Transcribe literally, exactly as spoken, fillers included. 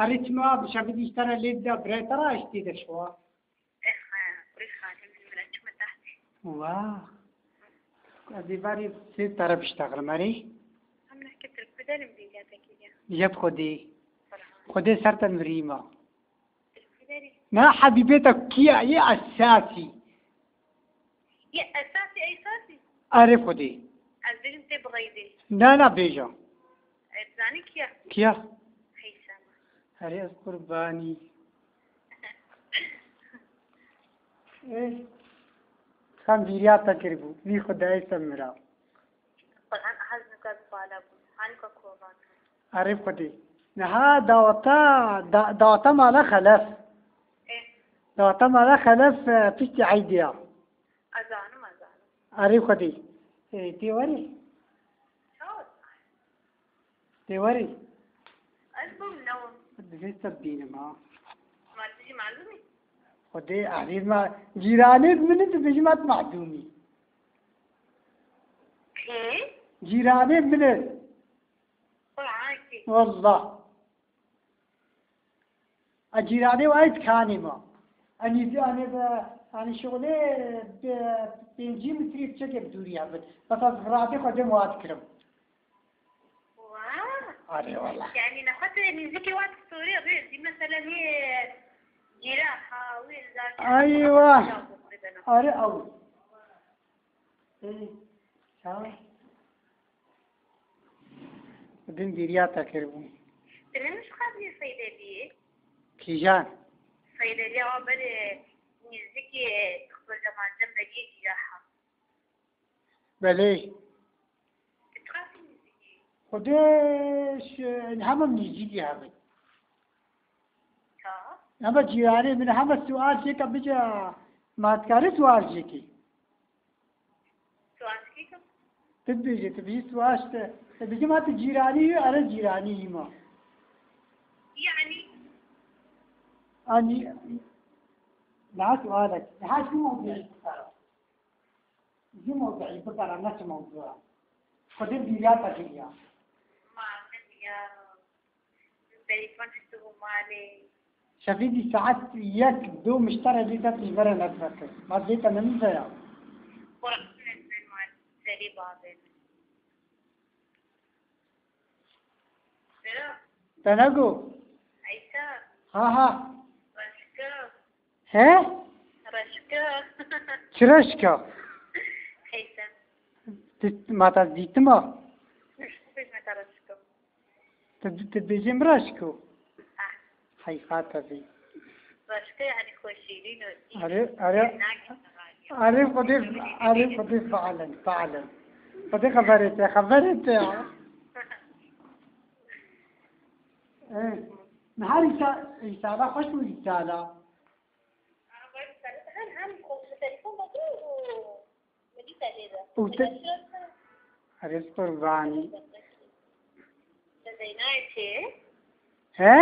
Arê çima bi şevî dîştene lê da birayê te re eştî de şiwa? Ex, qurî xalê min, min çûme tahtê. Wah. Ez ê berê sê tere biştexlim, erê? Em nehke Tirk bidelim vîdya te kiriye. Yep Xwedê. Xwedê ser te mirîma. Tirk biderî. Na hebîbê te kiya yê esasî. Yê esasî esasî? Erê Xwedê. Ez bêjim tê bixeydê. Na, na, bêje. Ez zanî kiya? Kiya? Heysem. Erê ez qurbanî. Ê, xem vîriya te kiribû. Vî Xwedayê te mira. Quran hez nika bala bû. Hanika kova. Erê Xwedê. Niha daweta, da-, daweta mala Xelef. Ê. Daweta mala Xelef, e, piştî eydê ya. Ez zanim, ez zanim. Erê Xwedê. Ê, tê werê? Çawa? Tê werê? Ez bûm newim. Divê te bînim ha. Ma tu jî mazlûm î? Xwedê erê ma cîranê min e, tu bêjî ma tu mazlûm î. Kê? Cîranê min e. Qur'an kê? Wallah. A cîranê û ay dikanê ma. A nîzî anê bi, anê şixulê bi pêncî metrî çekê bi dûrî hebin. Bes ez viratê xwe dê muha dikirim. Wa! Arê wala. Yani nexwe tu nêzîkî wa diktorî rê zî mesela wî cîra ha wî zar. Ay wa. Arê ew. Ê, çawa? Din bîriya te kiribû. Tu ne mişqatî Seydeliyê? Kîjan? Seydeliyê wa berê nêzîkî Doktor Cemal Cem Begiyê cîra ha. Belê. Tu çiqasî nêzîkî? Xwedê ş-, hemam nêzîkî hebin. Çawa? Hema cîranê min hema sual çêke bica ma dikarî sual çêkî. Sual çêkî? Tu dibêjî, tu bêjî sual işte. Tu bêjî ma tu cîranî yî, ere cîranî yî ma. Yani? Anî, niha sualek. Niha çi mewdû? Ji mewduî bikara, ne çi mewdu. Xwedê bîriya te kiriya. Ma min ya. Telefon ji tu bû malê. Şevî dî saet yek, du miştere lê dest ji vere nedvekir. Ma dê te nemîze ya. Xwe rextine ser mal, serê bavê min. Sera. Te nego? Eysa. Ha, ha. Başka. He? Reşka. Çi reşka? Heysem. Tu, ma te dîtima? Bêjme te reşka. Tu, tu bêjê min reşko? Ah. Heyfa te bî. Reşka yani xweşîrîn û Are, are. Are, Xwedê, are, Xwedê fiilen, fiilen. Xwedê xeberê te, xeberê te ya. Eh, niha rîsa-, rîsala xweş bû rîsala. Û te-, erê qurbanî. He?